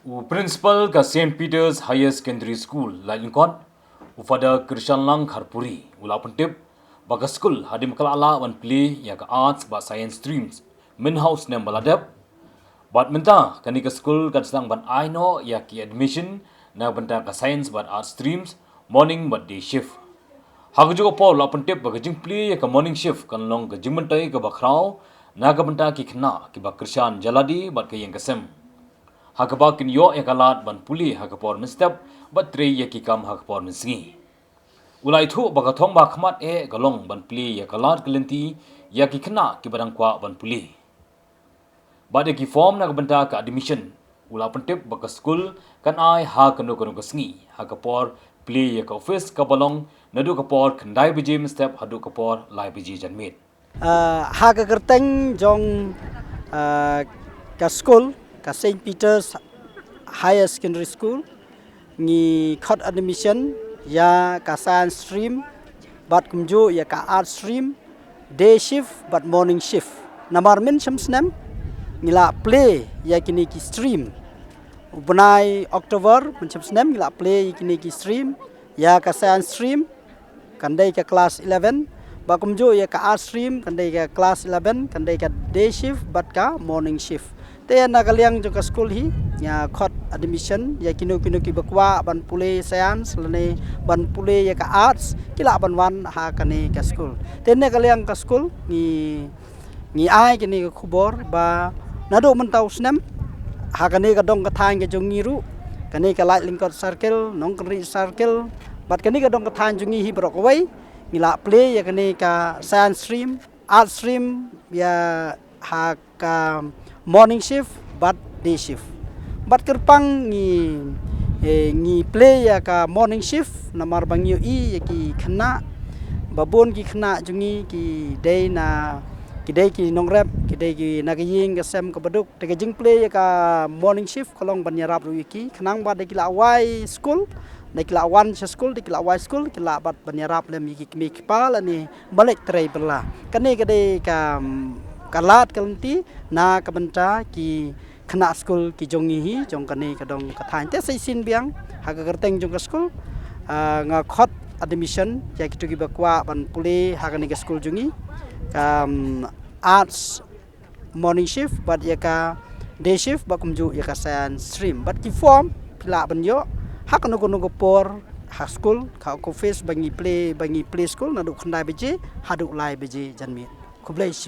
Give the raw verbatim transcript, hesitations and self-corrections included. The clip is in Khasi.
U Principal ka Saint Peter's Higher Secondary School, Laitlangkot, u Father Krishanlang Kharpuri, u la pyntip ba ka skul hadien ba ka la lah ban plie ïa ka Arts bad Science streams mynha u snem ba la dep. Bad mynta kane ka skul kan sdang ban ai noh ïa ki admission na bynta ka Science bad Arts streams, morning bad day shift. Ha kajuh ka por la pyntip ba ka jingplie ïa ka morning shift kan long ka jingmyntoi kaba khraw na ka bynta ki khynnah kiba kyrshan ïa lade bad ka ïing ka sem, ha kaba kin ïoh ïa ka lad ban pule ha ka por mynstep bad trei ïa ki kam ha ka por mynsngi. U la ïathuh ba ka thong ba khmat eh ka long ban plie ïa ka lad ka lynti ïa ki khynnah kiba dang kwah ban pule. Bad ïa ki form na ka bynta ka admission, u la pyntip ba ka skul kan ai ha kano kano ka sngi ha ka por plie ïa ka office kaba long naduh ka por khyndai baje mynstep haduh ka por lai baje janmiet. Ah, ha ka kyrteng jong, ah, ka skul, ka Saint Peter's Higher Secondary School, ngi khot admission ïa ka Science stream bad kumjuh ïa ka Arts stream, day shift bad morning shift. Namar mynshem snem ngi la plie ïa kine ki stream. U bnai October mynshem snem ngi la plie ïa kine ki stream, ïa ka Science stream kan dei ka class eleven, bad kumjuh ïa ka Arts stream kan dei ka class eleven, kan dei ka day shift bad ka morning shift. Te na ka liang jong ka skul hi, nga khot admission ïa kino kino kiba kwah ban pule Science lane ban pule ïa ka Arts, ki lah ban wan ha kane ka skul. Te na ka liang ka skul ngi ngi ai kane ka khubor ba naduh mynta u snem ha kane ka dong ka thaiñ ka jong ngi ruh, kane ka Laitlangkot Circle, Nongkynrih Circle, bad kane ka dong ka thaiñ jong ngi hi baroh kawei, ngi la plie ïa kane ka Science stream, Arts stream, ïa ha ka morning shift bad day shift. Bad kyrpang ngi, eh, ngi plie ïa ka morning shift namar ba ngi ïohi ïa ki khynnah, ba bun ki khynnah jong ngi ki dei na, ki dei ki nongrep, ki dei ki na ka ïing ka sem kaba duk. Te ka jingplie ïa ka morning shift ka long ban ïarap ruh ïa ki khnang ba da ki la wai skul, da ki la wan sha skul, da ki la wai skul, ki lah bad ban ïarap lem ïa ki kmie ki kpa lane ba leit trei bylla. Kane ka dei ka, ka lad ka lynti na ka bynta ki khynnah skul ki jong ngi hi jong kane ka dong ka thaiñ. Te sa shisien biang ha ka kyrteng jong ka skul, ah, nga khot admission ïa kito kiba kwah ban pule ha kane ka skul jong ngi, ka, um, Arts morning shift bad ïa ka day shift bad kumjuh ïa ka Science stream. Bad ki form phi lah ban ïoh ha kano kano ka por ha skul, ha ka office ba ngi plie, ba ngi plie skul naduh khyndai baje haduh lai baje janmiet. Khublei.